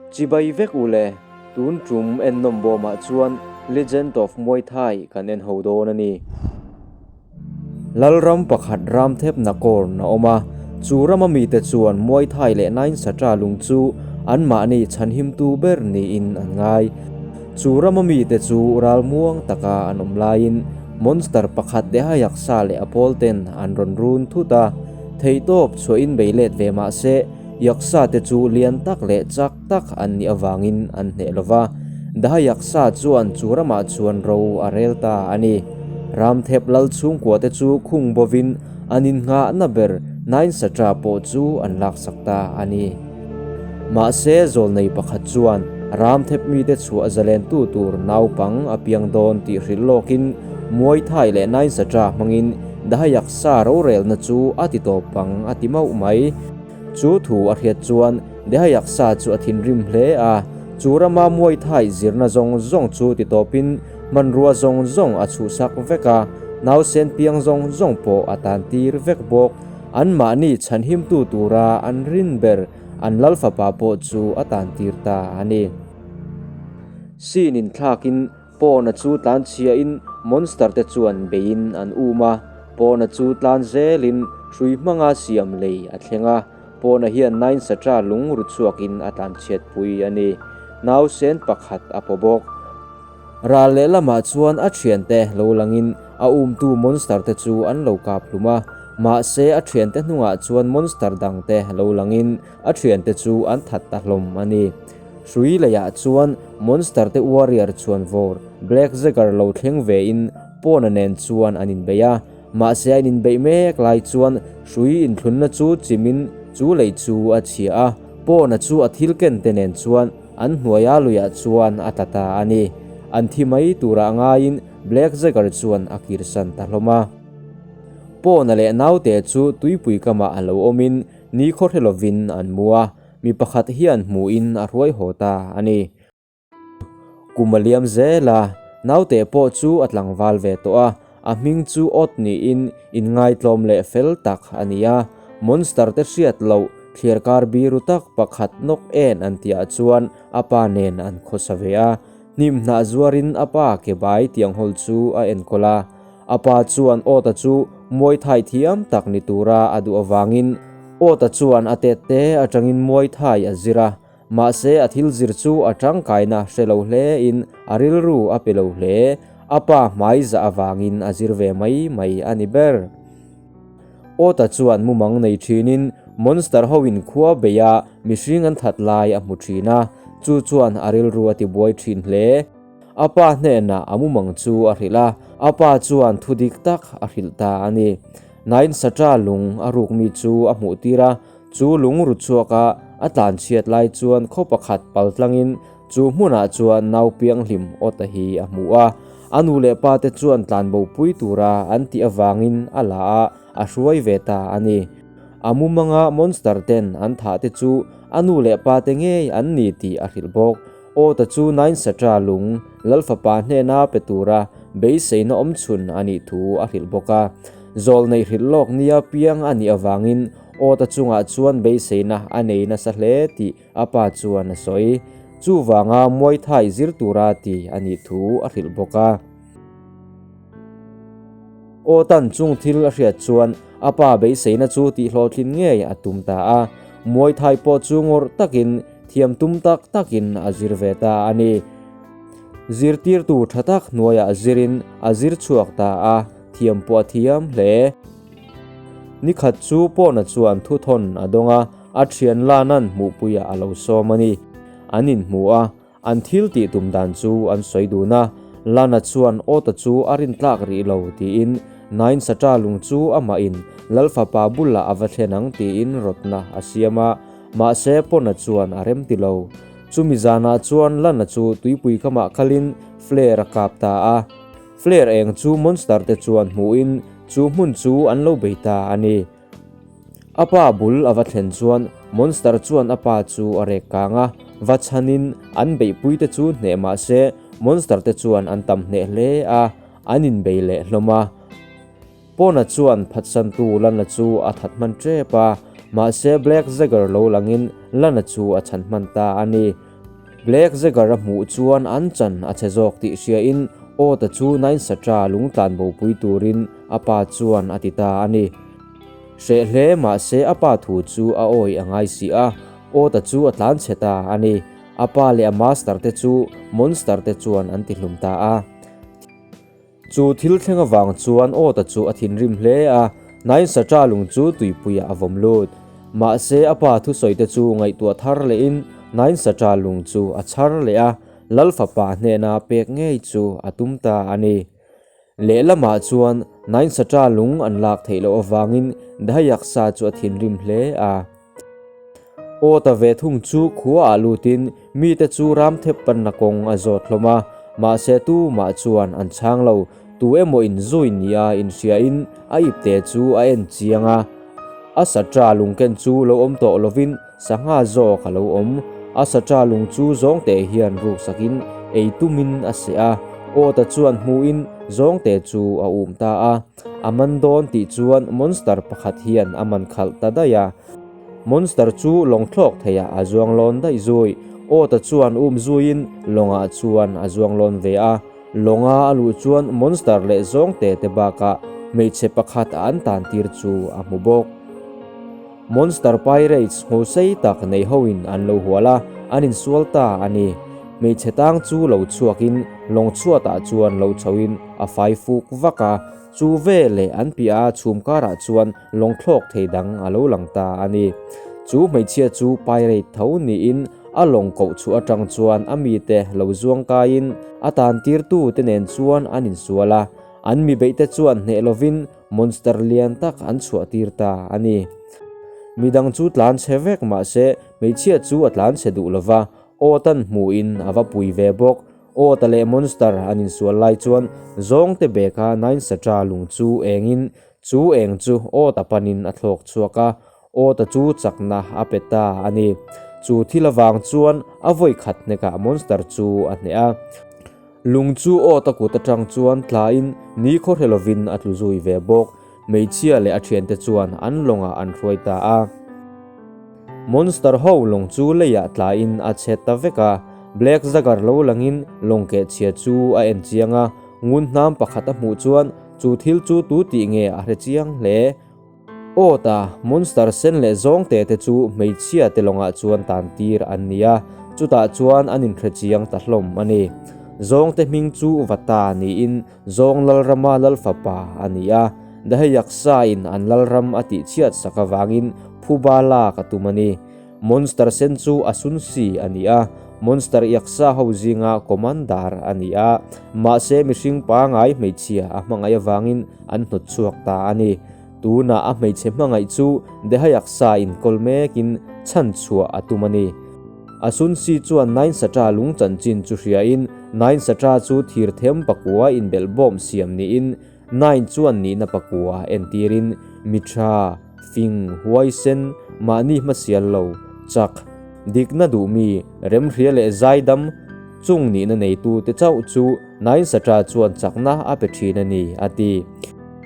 Chibai vek u le, tun tum ennawm bawmah chuan Legend of Muay Thai kan en ho dawn a ni. Lalram pakhat Ramthep Nakorn a awm a, chu rama mite chuan Muay Thai leh Nine Satra lung chu anmahni chhanhimtu ber niin an ngai. Chu rama mite chu ralmuang taka an awm laiin monster pakhat Dehayaksa leh a pawlten an rawn run thut a, theihtawp chhuahin bei let ve mah se Yaksa te chu lian tak leh chak tak an nih avangin an hneh lo va, Dahayaksa chuan chu ramah chuan ro a rel ta a ni. Ramthep lal chhungkua te chu khung bovin an innghahna ber Nainsatra pawh chu an laksak ta a ni. Mahse, zawlnei pakhat chuan Ramthep mite chhuah zalentu tur naupang a piang dawn tih hrilh lawkin Muay Thai leh Nainsatra hmangin Dahayaksa rorelna chu a ti tawp ang a ti mauh mai. Chu thu a hriat chuan Dehayaksa chu a thinrim hle a, chu rama Muay Thai zirna zawng zawng chu ti tawpin hmanrua zawng zawng a chhuhsak vek a, nausen piang zawng zawng pawh a tan tir vek bawk. Anmahni chhanhimtu tura an rin ber an lal fapa pawh chu a tan tir ta a ni. Scene inthlakin Pawn-a chu tlan chhiain monster te chuan beiin an um a, Pawn-a chu tlan zelin hrui hmanga siam lei a thleng a, Pawn-a hian Nine Satra lung ru chhuakin a tlan chhiatpui a ni. Nausen pakhat a paw bawk. Ral lehlamah chuan a thiante lo langin a umtu monster te chu an lo kap hlum a, mahse a thiante hnungah chuan monster dangte lo langin a thiante chu an that ta hlawm a ni. Hrui leiah chuan Monster te warrior chuan vawr Black Jagger lo thleng ve in Pawn-a nen chuan an inbeih a, mahse a inbeih mek lai chuan hrui inthlunna chu chimin chu lei chu a chhia a, Pawn-a chu a thil ken te nen chuan an hnuaia luiah chuan a tla ta a ni. An thi mai turah ngaiin Black Jagger chuan a kirsan ta hlawm a. Pawn-a leh naute chu tuipui kamah a lo awmin ni khawhre lovin an mu a. Mi pakhat hian hmuhin a hruai haw ta a ni. Kum a liam zel a, naute pawh chu a tlangval ve tawh a, a hming chu Awt niin inngaitlawm leh fel tak a ni a. Monster te hriat loh thliarkar biru tak pakhat nawk en an tihah chuan a pa nen an khawsa ve a. Hnim hnah zuarin a pa ke bai tianghawl chu a enkawl a. A pa chuan Awta chu Muay Thai thiam tak ni tura a duh avangin Awta chuan a tet te atangin Muay Thai a zir a, mahse a thil zir chu a tangkaina hre lo hlein a rilru a pe lo hle. A pa hmai zah avangin a zir ve mai mai a ni ber. Awta chuan mumang nei thinin monster hoin khua beia mihring an that lai a hmu thin a, chu chuan a rilru a tibuai thin hle. A pa hnenah a mumang chu a hrilh a, a pa chuan thu dik tak a hrilh ta a ni. Nain Satra lung a rukmi chu a hmuh tir a, chu lung ru chhuaka a tlan chhiat lai chuan khaw pakhat pal tlangin chu hmunah chuan nau pianghlim awta hi a hmu a. A nu leh pa te chuan tlanbo pui tura an tih avangin a la a, a hruai ve ta a ni. A mumanga monster ten an thah te chu a nu leh pa te ngei an ni tih a hrilh bawk. Aw ta chu Nine Satra lung Lal fapa hnena pe tura beiseina awm chhun a nih thu a hrilh bawk a. Zawl neih hrilh lawk nia piang a nih avangin aw ta chungah chuan beiseina a nei nasa hle tih a pa chuan a sawi. Chuvanga Muay Thai zir tura ti a nih thu a hrilh bawk a. Aw tan chung thil a hriat chuan a pa beiseina chu tihhlawhtlin ngei a tum ta a. Muay Thai pawh chu ngawrh takin Thiam tum tak takin a zir ve ta a ni. Zirtirtu tha tak hnuaiah zirin a zir chhuak ta a, thiam pawh a thiam hle. Nikhat chu Pawna chuan thuthawn a dawng a, a thian Lana'n hmuhpuiah a lo sawm a ni. An inhmu a, an thil tih tum dan chu an sawi dun a. Lana chuan Awta chu a rintlak rih lo tiin Nain Satra lung chu amahin Lalfapa bulah a va thlen ang tiin rawtna a siam a. Mahse Pona chuan a rem ti lo. Chumi zanah chuan Lana chu tuipui kamah kalin flare a kap ta a. Flare eng chu monster te chuan hmuhin chu hmun chu an lo bei ta a ni. A pa bul a va thlen chuan monster chuan a pa chu a rek kang a, va chhanin an beihpui te chu hneh mahse monster te chuan an tam hneh hle a, an inbei leh hlawm a. Pawna chuan phatsantu Lana chu a that hman tep a, mahse Black Jagger lo langin Lana chu a chhan hman ta a ni. Black Jagger a hmuh chuan an chan a chhe zawk tih hriain Oat-a chu Nainsatra lung tlanbo pui turin a pa chuan a ti ta a ni. Hreh hle mahse a pa thu chu a awi a ngai si a, Oat-a chu a tlan chhe ta a ni. A pa leh a master te chu monster te chuan an ti hlum ta a. Chu thil thleng avang chuan Awta chu a thinrim hle a, Nainsatra lung chu tuipuiah a vawm lut. Mahse a pa thusawite chu ngaihtuah thar lehin Nainsatra lung chu a chhar leh a, Lal fapa hnena pek ngei chu a tum ta a ni. Lehlamah chuan Nainsatra lung an lak theih loh avangin Dahayaksa chu a thinrim hle a. Aw ta ve thung chu khua ah lutin mite chu ram thep panna kawng a zawt hlawm a, mahse tumah chuan an chhang lo, tu emaw in zui nia inhriain a ipte chu a en chiang a, a satra lungken chu lo awm tawh lovin sangha zawk a lo awm, a satra lung chu zawngte hian ruksakin ei tumin a seh a, aw ta chuan hmuin zawngte chu a um ta a. A man dawn tih chuan monster pakhat hian a man khalh ta daih a. Monster chu lawng thlawk theiah a zuang lawn daih zui. Awta chuan um zuiin lawngah chuan a zuang lawn ve a. Lawnga a luh chuan monster leh zawngte te bakah hmeichhe pakhat a an tan tir chu a hmu bawk. Monster Pirates hmu sei tak nei hoin an lo hual a, an insual ta a ni. Hmeichhe tang chu lo chhuakin lawng chhuatah chuan lo chhoin a fai fuk vak a, chu veleh an piah a chhum karah chuan lawng thlawk thei dang a lo lang ta a ni. Chu hmeichhia chu Pirate tho niin a lawng koh chhuah atang chuan a mite lo zuang kaiin a tan tirtute nen chuan an insual a, an mi beihte chuan hneh lovin Monster lian tak an chhuah tir ta a ni. Midang chu tlan chhe vek mahse hmeichhia chu a tlan chhe duh lova, Awtan hmuhin a va pui ve bawk. Awta leh Monster an insual lai chuan zawngte beka Nainsatra lung chu engin chu eng chu Awta panin a thlawk chhuak a, Awta chu chakna a pe ta a ni. Chu thil avang chuan a vawi khat hnekah Monster chu a hneh a. Lung chu awt a kut atang chuan tlain ni khaw hre lovin a tlu zui ve bawk. Hmeichhia leh a thiante chuan an lawngah an hruai ta a. Monster ho lawng chu leiah tlain a chhe ta vek a. Black Jagger lo langin lawng kehchhia chu a en chiang a, ngun hnam pakhat a hmuh chuan chu thil chu tu tih nge a hre chiang hle. Aw ta, monster sen leh zawngte te chu hmeichhia te lawngah chuan tan tir an ni a, chutah chuan an inhre chiang ta hlawm a ni. Zawngte hming chu Vata niin Zawng Lalrama Lalfapa a ni a, Daheyaksa-in an Lalram a tihchhiat sak avangin phuba lak a tum a ni. Monster sen chu a sunsi a ni a, Monster Yaksa ho zinga commander a ni a, mahse mihring pangai hmeichhia a hmangaih avangin an hnawt chhuak ta a ni. Tunah a hmeichhe hmangaih chu Deha Yaksa inkawl mekin chhan chhuah a tum a ni. A sunsi chuan Nainsatra lung chanchin chu hriain Nainsatra chu thir them pakua inbelh bawm siam niin Nain chuan nihna pakua entirin mi tha, fing, huaisen, mahni hmasial lo, chak, dikna duhmi, remhria leh zaidam chung nihna neitute chauh chu Nainsatra chuan chakna a pe thin a ni, a ti.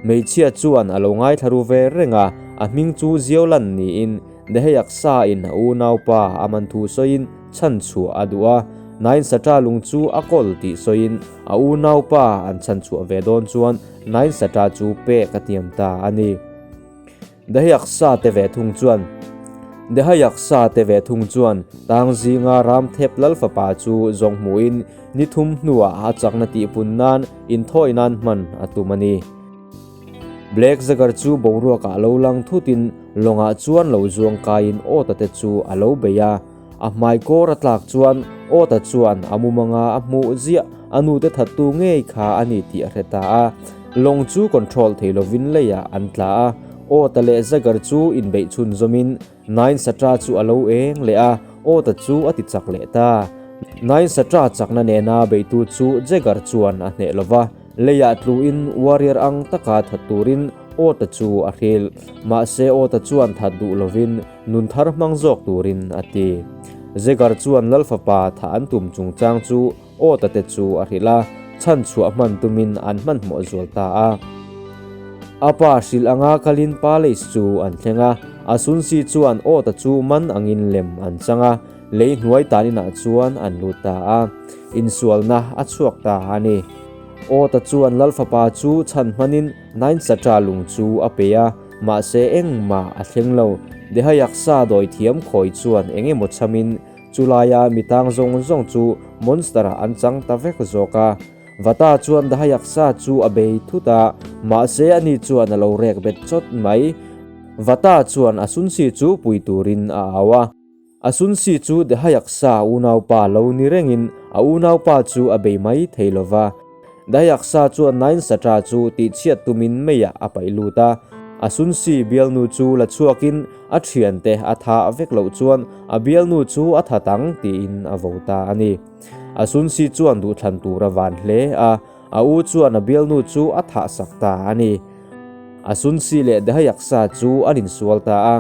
Hmeichhia chuan a lo ngaithla ru ve reng a, a hming chu Ziolan niin Deheiak sain a unaupa a man thu sawiin chhan chhuah a duh a, Nainsatra lung chu a kawl tih sawiin a unaupa an chhan chhuah ve dawn chuan Nainsatra chu pek a tiam ta a ni. Deheiak sa te ve thung chuan Deheiak sa te ve thung chuan tang zinga Ramthep lal fapa chu zawng hmuhin ni thum hnuah a chakna tihpun nan inthawi nan hman a tum a ni. Black Jagger chu boruakah lo lang thutin lawngah chuan lo zuang kaiin Awta te chu a lo bei a. A hmai kawr a tlak chuan Awta chuan a mumanga a hmuh ziah a nute thattu ngei kha a ni tih a hre ta a. Lawng chu control thei lovin leiah an tla a. Awta leh Jagger chu inbeih chhunzawmin Nine Satra chu a lo eng leh a, Awta chu a ti chak leh ta. Nine Satra chakna nena beitu chu Jagger chuan a hneh lova. Leiah tluin warrior ang taka that turin Awta chu a hrilh. Mahse Awta chuan that duh lovin nun thar hmang zawk turin a ti. Zegar chuan Lal fapa thah an tum chungchang chu Awta te chu a hrilh a, chhan chhuah hman tumin an hmanhmawh zual ta a. A pa hrilh anga kalin palace chu an thleng a, Asunsi chuan Awta chu man angin lem an chang a. Lei hnuai tan inah chuan an lut ta a, insualna a chhuak ta a ni. Awta chuan Lal fapa chu chhan hmanin Nainsatra lung chu a pe a, mahse engmah a thleng lo. Dehayaksa dawithiam khawi chuan eng emaw chhamin chulaia mi tang zawng zawng chu monster-ah an chang ta vek zawk a. Vata chuan Dahayaksa chu a bei thut a, mahse ani chuan a lo rek bet chawt mai. Vata chuan a Sunsi chu pui turin a au a. A Sunsi chu Dahayaksa unaupa lo ni rengin a unaupa chu a bei mai thei lo va. Dahayaksa chuan Nainsatra chu tihchhiat tumin meiah a paih lut a. A Sunsi bialnu chu la chhuakin a thiante a tha vek loh chuan a bialnu chu a that ang tiin a vo ta a ni. A Sunsi chuan duhthlan tur a van hle a, a u chuan a bialnu chu a thah sak ta a ni. A Sunsi leh Dehayaksa chu an insual ta a,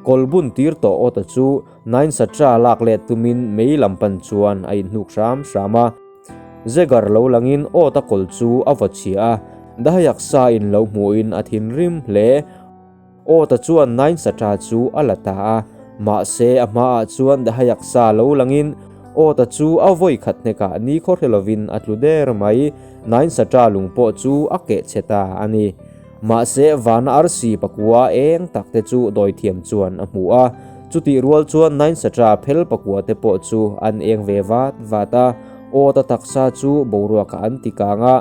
kawl bun tir tawh Awta chu Nainsatra lak let tumin mei lam pan chuan a inhnuk hram hram a. Zegar lo langin Awta kawl chu a vaw chhia a, Dehayaksa in lo hmuhin a thinrim hle. Awta chuan Nainsatra chu a la ta a, mahse a hmaah chuan Dahayaksa lo langin Awta chu a vawi khat hnekah ni khaw hre lovin a tlu der mai. Nainsatra lung pawh chu a keh chhe ta a ni. Mahse vana arsi pakua eng tak te chu dawithiam chuan a hmu a, chutih rual chuan Nainsatra phel pakua te pawh chu an eng ve vat vat a, Awta taksa chu boruakah an ti kang a,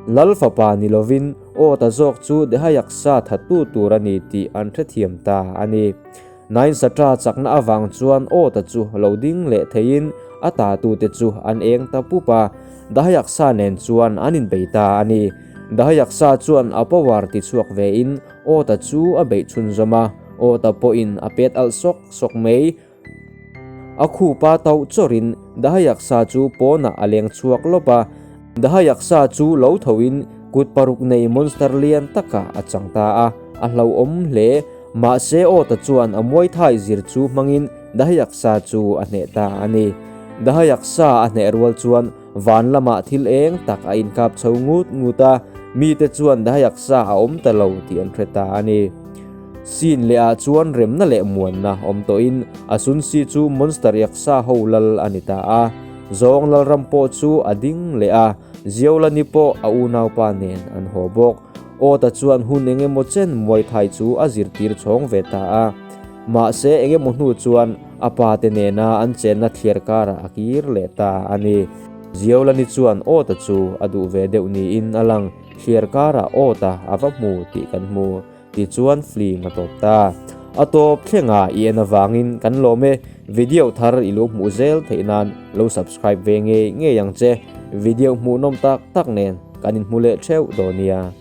Lal fapa ni lovin Aw ta zawk chu Dehayaksa thattu tur a ni tih an hrethiam ta a ni. Nainsatra chakna avang chuan aw ta chu lo ding leh theiin a tatute chu an eng ta pup a, Dehayaksa nen chuan an inbei ta a ni. Dehayaksa chuan a power tichhuak vein aw ta chu a beih chhunzawm a, aw ta pawhin a pet alh sawk sawk mai. A khupa tauh chawrin Dahayaksa chu pawnah a leng chhuak lawp a, Dahayaksa chu lo thoin kut paruk nei monster lian takah a chang ta a, a hlauhawm hle. Mahse Awta chuan a Muay Thai zir chu hmangin Dahayaksa chu a hneh ta a ni. Dahayaksa a hneh rual chuan van lamah thil eng tak a inkap chho ngut ngut a, mite chuan Dahayaksa a awm ta lo tih an hre ta a ni. Scene leh ah chuan remna leh muanna awm tawhin a Sunsi chu Monster Yaksa ho lal a ni ta a, Zawng Lalram pawh chu a ding leh a, Ziaulani pawh a unaupa nen an haw bawk. Awta chuan hun eng emaw chen Muay Thai chu a zirtir chhawng ve ta a, mahse eng emaw hnu chuan a pa te nena an chenna thliar karah a kir leh ta a ni. Ziaulani chuan Awta chu a duh ve deuh niin a lang, thliar karah Awta a va hmu tih kan hmu. Tichuan flim a tawp ta. A tawp thlengah i en avangin kan lawm e, video thar i lo hmuh zel theih nan lo subscribe ve ngei ngei ang che. Video hmuhnawm tak tak nen kan inhmu leh theuh dawn nia.